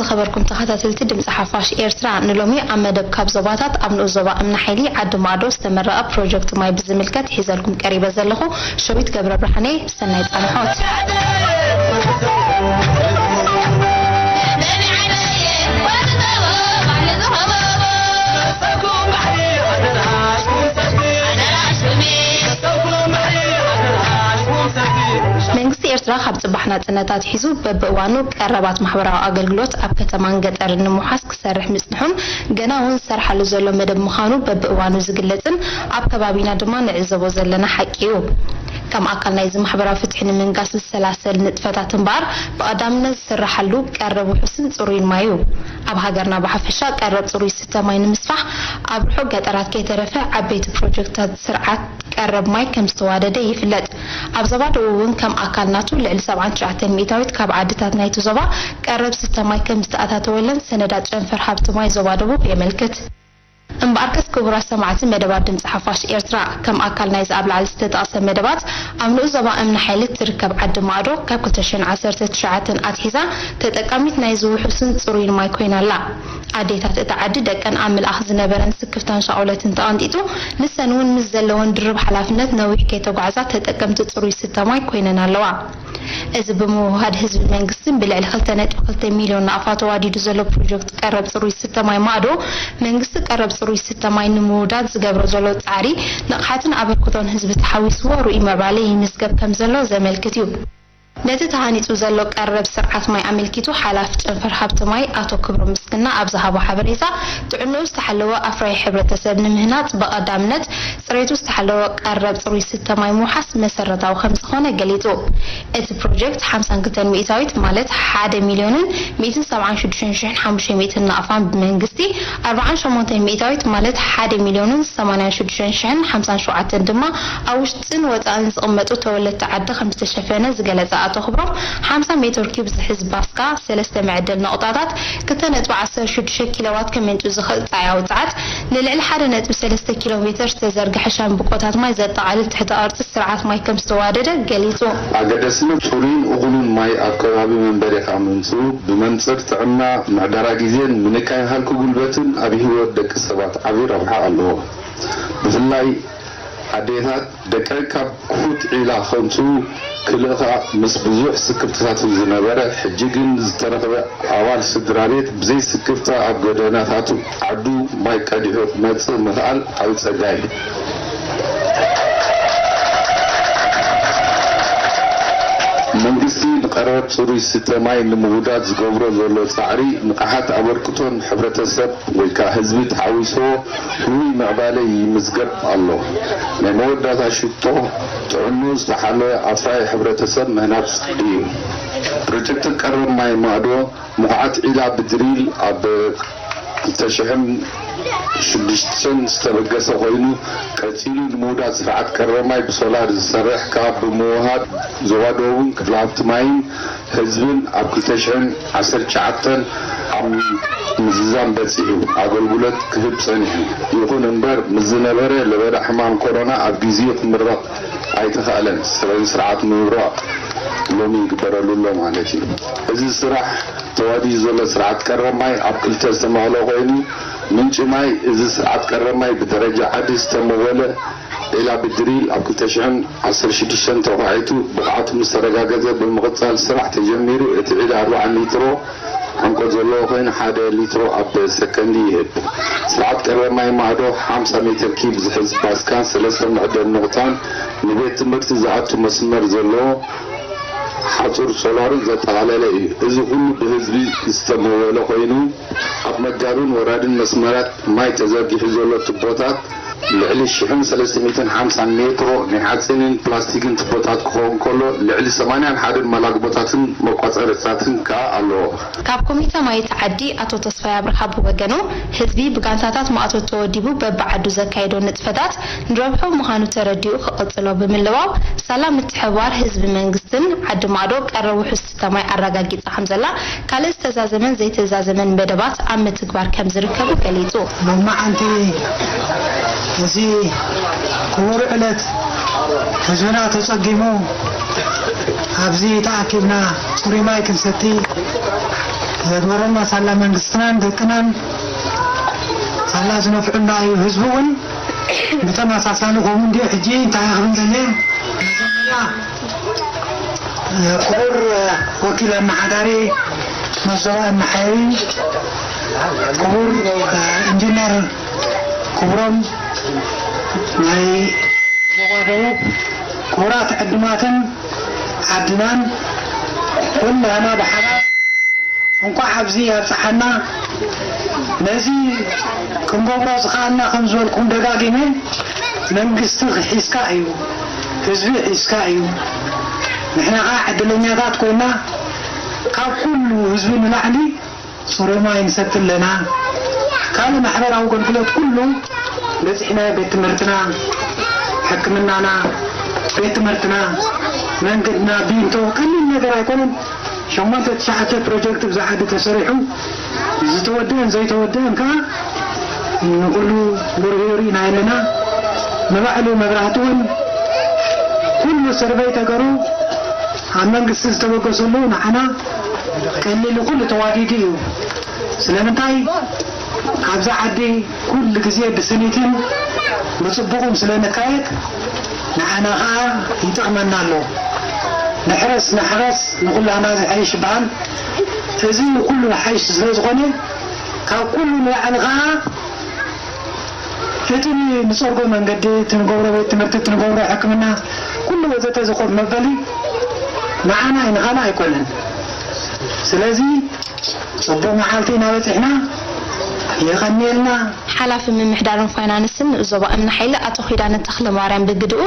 ዝኸበርኩም ተኸታተልቲ ድምፂ ሓፋሽ ኤርትራ፣ ንሎሚ ኣብ መደብ ካብ ዞባታት ኣብ ንኡስ ዞባ እምኒ ሓይሊ ዓዲ ማዕዶ ዝተመረቐ ፕሮጀክት ማይ ብዝምልከት ሒዘልኩም ቀሪበ ዘለኹ ሸዊት ገብረ ብርሃነ። ብሰናይ ፃንሖት። መንግስቲ ኤርትራ ካብ ጽባሕ ናጽነት ኣትሒዙ በብእዋኑ ቀረባት ማሕበራዊ ኣገልግሎት ኣብ ከተማን ገጠርን ንምውሓስ ክሰርሕ ምጽንሑን ገና እውን ዝሰርሓሉ ዘሎ መደብ ምዃኑ በብእዋኑ ዝግለጽን ኣብ ከባቢና ድማ ንዕዘቦ ዘለና ሓቂ እዩ። ከም ኣካል ናይዚ ማሕበራዊ ፍትሒ ንምንጋስ ዝሰላሰል ንጥፈታት እምበኣር ብቐዳምነት ዝስራሓሉ ቀረብ ውሑስን ጽሩይን ማይ እዩ። ኣብ ሃገርና ብሓፈሻ ቀረብ ጽሩይ ዝስተ ማይ ንምስፋሕ ኣብ ርሑቕ ገጠራት ከይተረፈ ዓበይቲ ፕሮጀክትታት ስርዓት ቀረብ ማይ ከም ዝተዋደደ ይፍለጥ። ኣብ ዞባ ደቡብ እውን ከም ኣካል ናቱ ልዕሊ ሰብዓን ትሽዓተን ሚእታዊት ካብ ዓድታት ናይቲ ዞባ ቀረብ ዝስተ ማይ ከም ዝተኣታተወለን ሰነዳት ጨንፈር ሃብቲ ማይ ዞባ ደቡብ የመልክት። እምበኣርከስ ክቡራት ሰማዕቲ መደባት ድምፂ ሓፋሽ ኤርትራ፣ ከም ኣካል ናይዚ ኣብ ላዕሊ ዝተጠቕሰ መደባት ኣብ ንኡስ ዞባ እምኒ ሓይሊ እትርከብ ዓዲ ማዕዶ ካብ ክልተ ሽሕን ዓሰርተ ትሽዓተን ኣትሒዛ ተጠቃሚት ናይዚ ውሑስን ጽሩይን ማይ ኮይና ኣላ። ኣዴታት እታ ዓዲ ደቀን ኣብ ምልኣኽ ዝነበረን ስክፍታን ሻቕሎትን ተቐንጢጡ፣ ንሰን እውን ምስ ዘለወን ድርብ ሓላፍነት ነዊሕ ከይተጓዕዛ ተጠቀምቲ ጽሩይ ዝስተ ማይ ኮይነን ኣለዋ። እዚ ብምውህሃድ ህዝቢ መንግስትን ብልዕሊ ክልተ ነጥቢ ክልተ ሚልዮን ናቕፋ ተዋዲዱ ዘሎ ፕሮጀክት ቀረብ ጽሩይ ዝስተ ማይ ማዕዶ፣ መንግስቲ ቀረብ ጽሩይ ዝስተ ማይ ንምውዳድ ዝገብሮ ዘሎ ጻዕሪ ንቕሓትን ኣበርክቶን ህዝቢ ተሓዊስዎ ርኡይ ምዕባለ ይምዝገብ ከም ዘሎ ዘመልክት እዩ። ነቲ ተሃኒጹ ዘሎ ቀረብ ስርዓት ማይ ኣመልኪቱ ሓላፊ ጨንፈር ሃብቲ ማይ ኣቶ ክብሮም ምስግና ኣብ ዝሃቦ ሓበሬታ፣ ጥዕንኡ ዝተሓለወ ኣፍራዪ ሕብረተሰብ ንምህናጽ ብቐዳምነት ጽሬቱ ዝተሓለወ ቀረብ ጽሩይ ዝስተ ማይ ምውሓስ መሰረታዊ ከም ዝኾነ ገሊጹ። እቲ ፕሮጀክት ሓምሳን ክልተን ሚእታዊት ማለት ሓደ ሚልዮንን ሚእትን ሰብዓን ሽዱሽተን ሽሕን ሓሙሽተ ሚእትን ናቕፋን ብመንግስቲ፣ ኣርብዓን ሸሞንተን ሚእታዊት ማለት ሓደ ሚልዮንን ሰማንያን ሽዱሽተን ሽሕን ሓምሳን ሸውዓተን ድማ ኣብ ውሽጥን ወጻእን ዝቕመጡ ተወለድቲ ዓዲ ከም ዝተሸፈነ ዝገለጸ ኣቶ ክብሮም፣ ሓምሳ ሜትር ኪዩብ ዝሕዝ ባስካ፣ ሰለስተ መዐደል ነቑጣታት፣ ክልተ ነጥቢ ዓሰርተ ሽዱሽተ ኪሎዋት ከመንጩ ዝኽእል ጻዕያዊ ጸዓት፣ ንልዕሊ ሓደ ነጥቢ ሰለስተ ኪሎ ሜተር ዝተዘርግሐ ሻምብቆታት ማይ ዘጠቓልል ትሕተ ቅርጺ ስርዓት ማይ ከም ዝተዋደደ ገሊጹ። ኣገዳስነት ጽሩይን እኹልን ማይ ኣብ ከባቢ መንበሪኻ ምምጽኡ ብመንጽር ጥዕና፣ ምሕደራ ግዜን ምንካይ ሃልኪ ጉልበትን ኣብ ህይወት ደቂ ሰባት ዓቢ ረብሓ ኣለዎ። ብፍላይ ኣዴታት ደቀን ካብ ክፉት ዒላ ከንቱ ክልእኻ ምስ ብዙሕ ስክፍትታቱ ዝነበረ፣ ሕጂ ግን ዝተረኽበ ኣባል ስድራ ቤት ብዘይ ስክፍታ ኣብ ጎደናታቱ ዓዱ ማይ ቀዲሑ ክመጽእ ምኽኣል ዓቢ ጸጋ እዩ። መንግስቲ ንቐረብ ጽሩይ ዝስተ ማይ ንምውዳድ ዝገብሮ ዘሎ ጻዕሪ ንቕሓት ኣበርክቶን ሕብረተሰብ ወይ ከኣ ህዝቢ ተሓዊስዎ ርኡይ ምዕባለ ይምዝገብ ኣሎ። ናይ መወዳእታ ሽቶ ጥዕንኡ ዝተሓለወ ኣፍራዪ ሕብረተሰብ ምህናጽ እዩ። ፕሮጀክት ቀረብ ማይ ማእዶ ምኹዓት ዒላ ብድሪል ኣብ ክልተ ሽሕን ሽዱሽተን ዝተበገሰ ኮይኑ፣ ቀጺሉ ንምውዳድ ስርዓት ቀረብ ማይ ብሶላር ዝሰርሕ ካብ ብምውሃድ ዞባ ደቡብን ክፍለ ሃብቲ ማይን ህዝብን ኣብ ክልተ ሽሕን ዓሰርተ ትሽዓተን ኣብ ምዝዛም በጺሑ ኣገልግሎት ክህብ ጸኒሑ። ይኹን እምበር፣ ምስ ዝነበረ ለበዳ ሕማም ኮሮና ኣብ ግዜኡ ክምረቕ ኣይተኻእለን። ስረ-፣ ስርዓት ምምራቕ ሎሚ ይግበረሉ ኣሎ ማለት እዩ። እዚ ስራሕ ተዋዲዩ ዘሎ ስርዓት ቀረብ ማይ ኣብ ክልተ ዝተመቐለ ኮይኑ፣ ምንጪ ማይ እዚ ስርዓት ቀረብ ማይ ብደረጃ ዓዲ ዝተመወለ ዒላ ብድሪል ኣብ ክልተ ሽሕን ዓሰርተ ሽዱሽተን ተዃዒቱ ብቕዓቱ ምስ ተረጋገጸ ብምቕጻል ስራሕ ተጀሚሩ። እቲ ዒላ ኣርብዓ ሊትሮ ዕምቆት ዘለዎ ኮይኑ፣ ሓደ ሊትሮ ኣብ ሰከንድ ይህብ። ስርዓት ቀረብ ማይ ማእዶ ሓምሳ ሜትር ኪብ ዝሕዝ ባስካን ሰለስተ መዕደል ኑቕጣን ንቤት ትምህርቲ ዝኣቱ መስመር ዘለዎ ሓጹር ሶላርን ዘጠቓለለ እዩ። እዚ ኩሉ ብህዝቢ ዝተመወለ ኮይኑ፣ ኣብ መጋብን ወራድን መስመራት ማይ ተዘርጊሑ ዘሎ ቱቦታት ልዕሊ ሽሕን ሰለስተ ሚእትን ሓምሳን ሜትሮ ናይ ሓጺንን ፕላስቲክን ቱቦታት ክኸውን ከሎ፣ ልዕሊ ሰማንያን ሓደን መላግቦታትን መቋጸርታትን ከኣ ኣለዎ። ካብ ኮሚተ ማይ እቲ ዓዲ ኣቶ ተስፋይ ኣብርሃ ብወገኑ፣ ህዝቢ ብጋንታታት ማእቶት ተወዲቡ በብዓዱ ዘካየዶ ንጥፈታት ንረብሑ ምዃኑ ተረዲኡ ክቕጽሎ ብምልባው፣ ሳላ ምትሕብባር ህዝቢ መንግስትን ዓዲ ማእዶ ቀረብ ውሑስ ዝስተ ማይ ኣረጋጊጻ ከም ዘላ፣ ካልእ ዝተዛዘመን ዘይተዛዘመን መደባት ኣብ ምትግባር ከም ዝርከቡ ገሊጹ። ሎማዓንቲ እዚ ክቡር ዕለት ህዝብና ተጸጊሙ ኣብዚ ተኣኪብና ጽሩይ ማይ ክንሰቲ ዘግበረልና ሳላ መንግስትናን ደቅናን ሳላ ዝነፍዑና እዩ። ህዝቢ እውን ብተመሳሳሊ ከምኡ እንዲዩ። ሕጂ እንታይ ክብል ደልየ፣ መጀመርያ ክቡር ወኪል ኣመሓዳሪ መዞባ ኣመሓዳሪ ክቡር ኢንጂነር ክብሮም ናይ ዞባ ደቡብ፣ ክቡራት ዕዱማትን ዓድናን ኩላና ብሓባር እንኳዕ ኣብዚ ኣብፀሓና። ነዚ ክንገብሮ ዝኸኣልና ከም ዝበልኩም ደጋጊመ መንግስቲ ሒዝካ እዩ፣ ህዝቢ ሒዝካ እዩ። ንሕና ከዓ ዕድለኛታት ኮይና ካብ ኩሉ ህዝቢ ንላዕሊ ፅሩይ ማይ ንሰቲ ኣለና። ካልእ ማሕበራዊ ኣገልግሎት ኩሉ በፂሕና፣ ቤት ትምህርትና፣ ሕክምናና፣ ቤት ትምህርትና፣ መንገድና፣ ቢንቶ ቀሊል ነገር ኣይኮነን። ሸሞንተ ትሽዓተ ፕሮጀክት ብዛ ዓዲ ተሰሪሑ ዝተወደአን ዘይተወደአን ከዓ ንኩሉ ወርሂ ርኢና ኣለና። ንባዕሉ መብራህቲ እውን ኩሉ ሰርቨይ ተገሩ ኣብ መንግስቲ ዝተበገሰሉ ንዓና ቀሊል ኩሉ ተዋዲዱ እዩ። ስለምንታይ ኣብዛ ዓዲ ኩሉ ግዜ ብስኒትን ብፅቡቕን ስለ ንካየድ ንዓና ከዓ ይጠቕመና ኣሎ። ንሕረስ ንሕረስ ንኩላና ዝሐይሽ ይበሃል። እዚ ኩሉ ዝሓይሽ ስለ ዝኾነ ካብ ኩሉ ንላዕሊ ከዓ እቲ ንፀርጎ መንገዲ፣ እቲ ንገብሮ ቤት ትምህርቲ፣ እቲ ንገብሮ ሕክምና ኩሉ ወዘተ ዝኾን መበሊ ንዓና እዩ፣ ንኻልእ ኣይኮነን። ስለዚ ፅቡቕ መዓልቲ ኢና በፂሕና። የቐንየልና። ሓላፊ ምምሕዳርን ፋይናንስን ንኡስ ዞባ እምኒ ሓይሊ ኣቶ ኪዳነ ተኽለማርያም ብግድኡ፣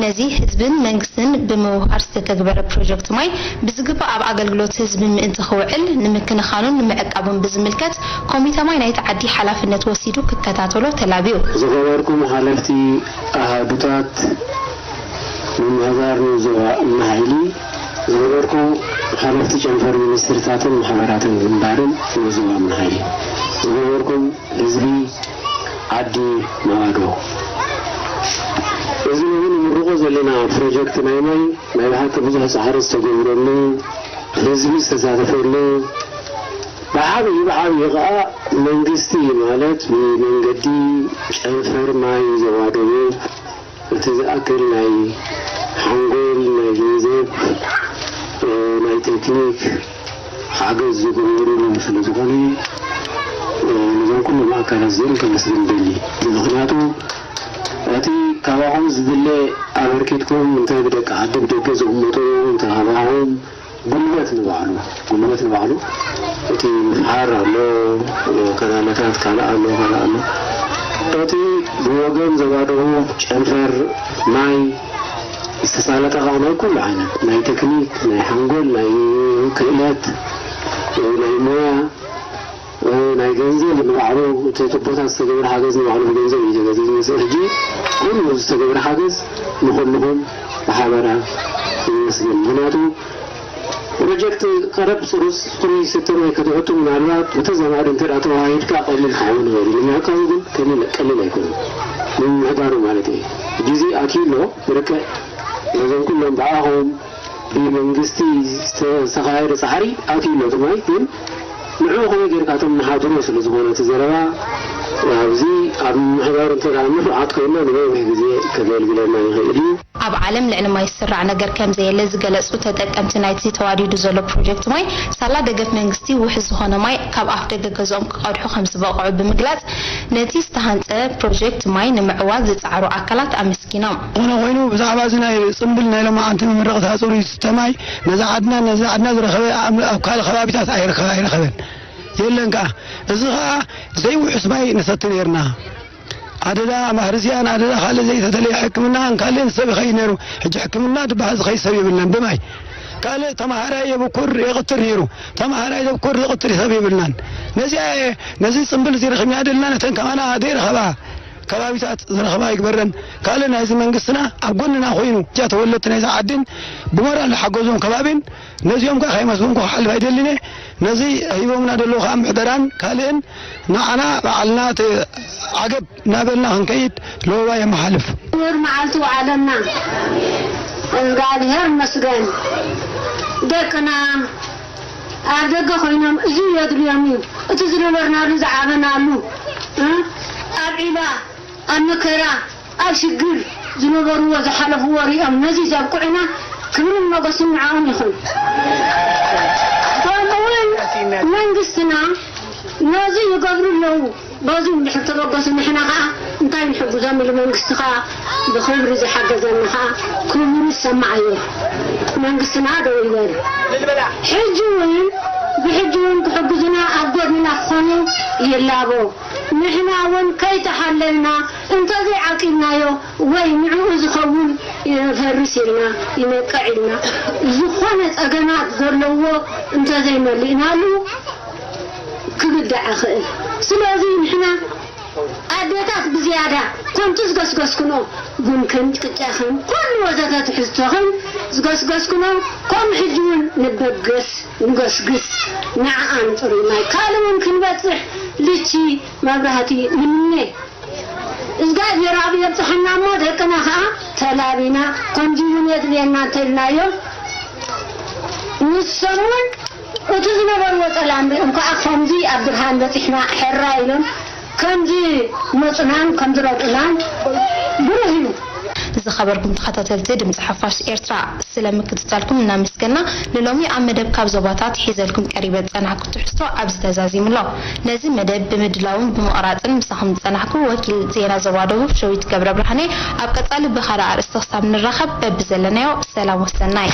ነዚ ህዝብን መንግስትን ብምውሃር ዝተተግበረ ፕሮጀክት ማይ ብዝግባእ ኣብ ኣገልግሎት ህዝቢ ምእንቲ ክውዕል ንምክንኻኑን ንምዕቃቡን ብዝምልከት ኮሚተ ማይ ናይቲ ዓዲ ሓላፍነት ወሲዱ ክከታተሎ ተላብዩ። ዝኸበርኩም ሓለፍቲ ኣሃዱታት ምምሕዳር ንኡስ ዞባ እምኒ ሓይሊ፣ ዝኸበርኩም ሓለፍቲ ጨንፈር ሚኒስትሪታትን ማሕበራትን ግንባርን ንኡስ ዞባ እምኒ ሓይሊ፣ ዝኸበርኩም ህዝቢ ዓዲ ማዶ። እዚ ሎሚ ንምርቆ ዘለና ፕሮጀክት ናይ ማይ ናይ ብሓቂ ብዙሕ ፃዕሪ ዝተገብረሉ፣ ህዝቢ ዝተሳተፈሉ፣ ብዓብዪ ብዓብዪ ከዓ መንግስቲ ማለት ብመንገዲ ጨንፈር ማይ ዞባ ደቡብ እቲ ዝኣክል ናይ ሓንጎል፣ ናይ ገንዘብ፣ ናይ ቴክኒክ ሓገዝ ዝገበሩሉ ስለ ዝኾነ፣ ነዞም ኩሎም ኣካላት እዚኦም ከመስግን ደሊ። ምኽንያቱ እቲ ካባኹም ዝድለ ኣበርኪትኩም፣ እንተ ብደቂ ዓዲ ብደገ ዝቕመጡ፣ እንተ ካባኹም ጉልበት ንባዕሉ፣ ጉልበት ንባዕሉ እቲ ምፍሓር ኣሎ፣ ከናለታት ካልእ ኣሎ፣ ካልእ ኣሎ። እቲ ብወገን ዞባ ደቡብ ጨንፈር ማይ ዝተሳለጠ ከዓ ናይ ኩሉ ዓይነት፣ ናይ ቴክኒክ፣ ናይ ሓንጎል፣ ናይ ክእለት፣ ናይ ሞያ፣ ናይ ገንዘብ ንባዕሉ፣ እቲ ቱቦታት ዝተገበረ ሓገዝ ንባዕሉ ብገንዘብ እዩ ተገዚኡ ዝመፅእ። ሕጂ ኩሉ ዝተገበረ ሓገዝ ንኩልኹም ብሓበራ ይመስገን። ምኽንያቱ ፕሮጀክት ቀረብ ፅሩስ ፍሉይ ዝስተ ማይ ከተሕቱ ምናልባት ብተዘማሪ እንተ ደኣ ተወሃሂድካ ቀሊል ክኸውን ይኽእል እዩ። ንምዕቃቡ ግን ቀሊል፣ ቀሊል ኣይኮነን። ንምምሕዳሩ ማለት እዩ። ሕጂ እዚ ኣትዩ ኣሎ፣ ብርክዕ ነዞም ኩሎም ብኣኹም ብመንግስቲ ዝተኻየደ ፃዕሪ ኣትዩ ኣሎ። እቲ ማይ ግን ንዕኡ ከመይ ጌርካ ተመሓድሮ ስለ ዝኾነ እቲ ዘረባ፣ ኣብዚ ኣብ ምምሕዳሩ እንተ ደኣ ንፉዓት ኮይንና ንነዊሕ ግዜ ከገልግለና ይኽእል እዩ። ኣብ ዓለም ልዕሊ ማይ ዝስራዕ ነገር ከም ዘየለ ዝገለጹ ተጠቀምቲ ናይቲ ተዋዲዱ ዘሎ ፕሮጀክት ማይ፣ ሳላ ደገፍ መንግስቲ ውሑስ ዝኾነ ማይ ካብ ኣፍ ደገ ገዝኦም ክቐድሑ ከም ዝበቕዑ ብምግላጽ፣ ነቲ ዝተሃንጸ ፕሮጀክት ማይ ንምዕዋት ዝጸዓሩ ኣካላት ኣመስጊኖም። ዝኾነ ኮይኑ፣ ብዛዕባ እዚ ናይ ጽምብል ናይ ሎማዓንቲ መመረቕታ ጽሩይ ዝስተ ማይ ነዛ ዓድና፣ ነዛ ዓድና ዝረኸበ ኣብ፣ ኣብ ካልእ ከባቢታት ኣይረኸ-፣ ኣይረኸበን። የለን ከኣ። እዚ ኸኣ ዘይውሑስ ማይ ንሰቲ ነይርና። ኣደዳ ማህርዝያን ኣደዳ ካልእ ዘይተተለየ ሕክምናን ካልእን ሰብ ይኸይድ ነይሩ። ሕጂ ሕክምና ዝበሃል ዝኸይድ ሰብ የብልናን ብማይ። ካልእ ተምሃራይ የብኩር የቕትር ነይሩ። ተምሃራይ ዘብኩር ዘቕትር ሰብ የብልናን። ነዚኣ እየ፣ ነዚ ጽምብል እዚ ረኺብና ደልና ነተን ከማና ዘይረኸባ ከባቢታት ዝረኸባ ይግበረን። ካልእ ናይዚ መንግስትና ኣብ ጎንና ኮይኑ፣ እጃ ተወለድቲ ናይዚ ዓድን ብሞራል ዝሓገዞም ከባቢን ነዚኦም ከኣ ከይመስገንኩ ክሓልፍ ኣይደልን እየ። ነዚ ሂቦምና ዘለዉ ከኣ ምሕደራን ካልእን ንዓና ባዕልና እቲ ዓገብ እናበልና ክንከይድ ለበዋ የመሓልፍ። ክቡር መዓልቲ ውዓለና። እግዚኣብሔር ይመስገን። ደቅና ኣብ ደገ ኮይኖም እዚ የድልዮም እዩ፣ እቲ ዝነበርናሉ ዝዓበናሉ፣ እ? ኣብ ዒባ፣ ኣብ መከራ፣ ኣብ ሽግር ዝነበርዎ ዝሓለፍዎ ሪኦም ነዚ ዘብቅዑና ክብርን ሞገስን ንዕኦም ይኹን። ከምኡውን መንግስትና ነዚ ይገብሩ ኣለዉ። በዚ እንድሕር ተበገሱ ንሕና ኸዓ እንታይ ንሕግዞም ኢሉ መንግስቲ ኸዓ ብኽብሪ ዝሓገዘና ኸዓ ክብሩ ይሰማዓዮ። መንግስትና ደው ይበል። ሕጂ እውን ብሕጂ እውን ክሕግዙና ኣብ ጎድንና ክኾኑ ይላቦ። ንሕና እውን ከይተሓለልና እንተዘይዓቂብናዮ ወይ ንዕኡ ዝኸውን ይፈርስ ኢልና ይነቅዕ ኢልና ዝኾነ ጸገማት ዘለዎ እንተዘይመሊእናሉ ክግዳዕ ይኽእል። ስለዚ ንሕና ኣዴታት ብዝያዳ ከምቲ ዝገስገስክኖ ቡንክን ቅጫኽን ኩሉ ወዘተ ትሕዝቶኽን ዝገስገስክኖ ከምኡ ሕጂ እውን ንበገስ ንገስግስ ንዓኣን ጥሩይ ማይ ካልእ እውን ክንበጽሕ ልቺ መብራህቲ ንምነ። እግዚኣብሔር ኣብ የብጽሐና እሞ ደቅና ኸዓ ተላቢና ከምዚ እውን የድልየና እንተኢልናዮም ንሶም እውን እቲ ዝነበርዎ ጸላም ሪኦም ከኣ ከምዚ ኣብ ብርሃን በጺሕና ሕራይ ኢሎም ከም ዝመጹናን ከም ዝረድኡናን ብሩህ እዩ። ዝኸበርኩም ተኸታተልቲ ድምፂ ሓፋሽ ኤርትራ፣ ስለ ምክትታልኩም እናመስገና፣ ንሎሚ ኣብ መደብ ካብ ዞባታት ሒዘልኩም ቀሪበ ዝጸናሕኩ ትሕዝቶ ኣብዚ ተዛዚሙ ኣሎ። ነዚ መደብ ብምድላውን ብምቕራጽን ምሳኹም ዝጸናሕኩ ወኪል ዜና ዞባ ደቡብ ሸዊት ገብረ ብርሃነ። ኣብ ቀጻሊ ብኻልእ ኣርእስቲ ክሳብ ንራኸብ በብዘለናዮ ሰላም ወሰናይ።